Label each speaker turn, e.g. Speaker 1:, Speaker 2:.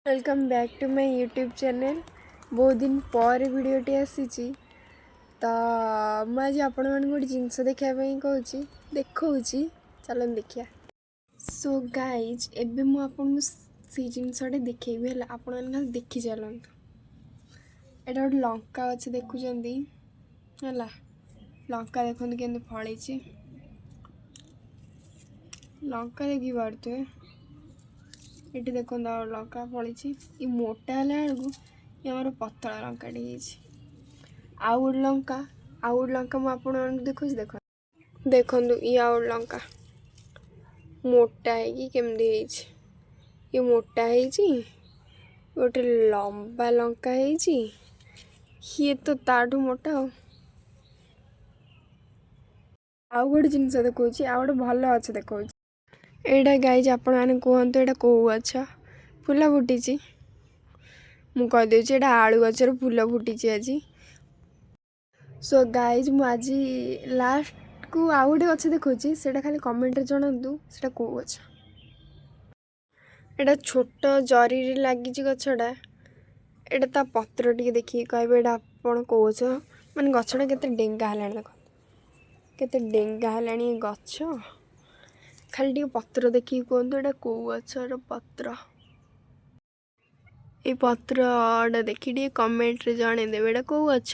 Speaker 1: Welcome back to my YouTube channel. ବହୁତ ଦିନ ପରେ ଭିଡ଼ିଓଟି ଆସିଛି ତ ମୁଁ ଆଜି ଆପଣମାନଙ୍କୁ ଗୋଟେ ଜିନିଷ ଦେଖିବା ପାଇଁ କହୁଛି, ଦେଖାଉଛି। ଚାଲନ୍ତୁ ଦେଖିବା। ସୋ ଗାଇଜ୍, ଏବେ ମୁଁ ଆପଣଙ୍କୁ ସେଇ ଜିନିଷଟା ଦେଖେଇବି, ହେଲା? ଆପଣମାନେ ଖାଲି ଦେଖି ଚାଲନ୍ତୁ। ଏଇଟା ଗୋଟେ ଲଙ୍କା ଗଛ ଦେଖୁଛନ୍ତି, ହେଲା? ଲଙ୍କା ଦେଖନ୍ତୁ କେମିତି ଫଳିଛି। ଲଙ୍କା ଦେଖିପାରୁଥିବେ। ଏଠି ଦେଖନ୍ତୁ, ଆଉ ଲଙ୍କା ଫଳିଛି। ଇଏ ମୋଟା ହେଲା ବେଳକୁ ଇଏ ଆମର ପତଳା ଲଙ୍କାଟି ହେଇଛି। ଆଉ ଗୋଟେ ଲଙ୍କା, ଆଉ ଗୋଟେ ଲଙ୍କା ମୁଁ ଆପଣମାନଙ୍କୁ ଦେଖାଉଛି। ଦେଖନ୍ତୁ, ଦେଖନ୍ତୁ, ଇଏ ଆଉ ଗୋଟେ ଲଙ୍କା ମୋଟା ହେଇକି କେମିତି ହେଇଛି। ଇଏ ମୋଟା ହେଇଛି, ଗୋଟେ ଲମ୍ବା ଲଙ୍କା ହେଇଛି। ଇଏ ତ ତାଠୁ ମୋଟା। ଆଉ ଆଉ ଗୋଟେ ଜିନିଷ ଦେଖାଉଛି, ଆଉ ଗୋଟେ ଭଲ ଗଛ ଦେଖାଉଛି। ଏଇଟା ଗାଇଜ୍, ଆପଣମାନେ କୁହନ୍ତୁ ଏଇଟା କେଉଁ ଗଛ? ଫୁଲ ଫୁଟିଛି। ମୁଁ କହିଦେଉଛି, ଏଇଟା ଆଳୁ ଗଛର ଫୁଲ ଫୁଟିଛି ଆଜି। ସୋ ଗାଇଜ୍, ମୁଁ ଆଜି ଲାଷ୍ଟକୁ ଆଉ ଗୋଟେ ଗଛ ଦେଖାଉଛି। ସେଇଟା ଖାଲି କମେଣ୍ଟରେ ଜଣାନ୍ତୁ ସେଇଟା କେଉଁ ଗଛ। ଏଇଟା ଛୋଟ ଜରିରେ ଲାଗିଛି ଗଛଟା। ଏଇଟା ତା ପତ୍ର ଟିକେ ଦେଖିକି କହିବେ ଏଇଟା ଆପଣ କେଉଁ ଗଛ। ମାନେ ଗଛଟା କେତେ ଡେଙ୍ଗା ହେଲାଣି ଦେଖନ୍ତୁ, କେତେ ଡେଙ୍ଗା ହେଲାଣି ଏ ଗଛ। ଖାଲି ଟିକେ ପତ୍ର ଦେଖିକି କୁହନ୍ତୁ ଏଇଟା କେଉଁ ଗଛର ପତ୍ର। ଏଇ ପତ୍ରଟା ଦେଖି ଟିକେ କମେଣ୍ଟରେ ଜଣେଇଦେବେ ଏଇଟା କେଉଁ ଗଛ।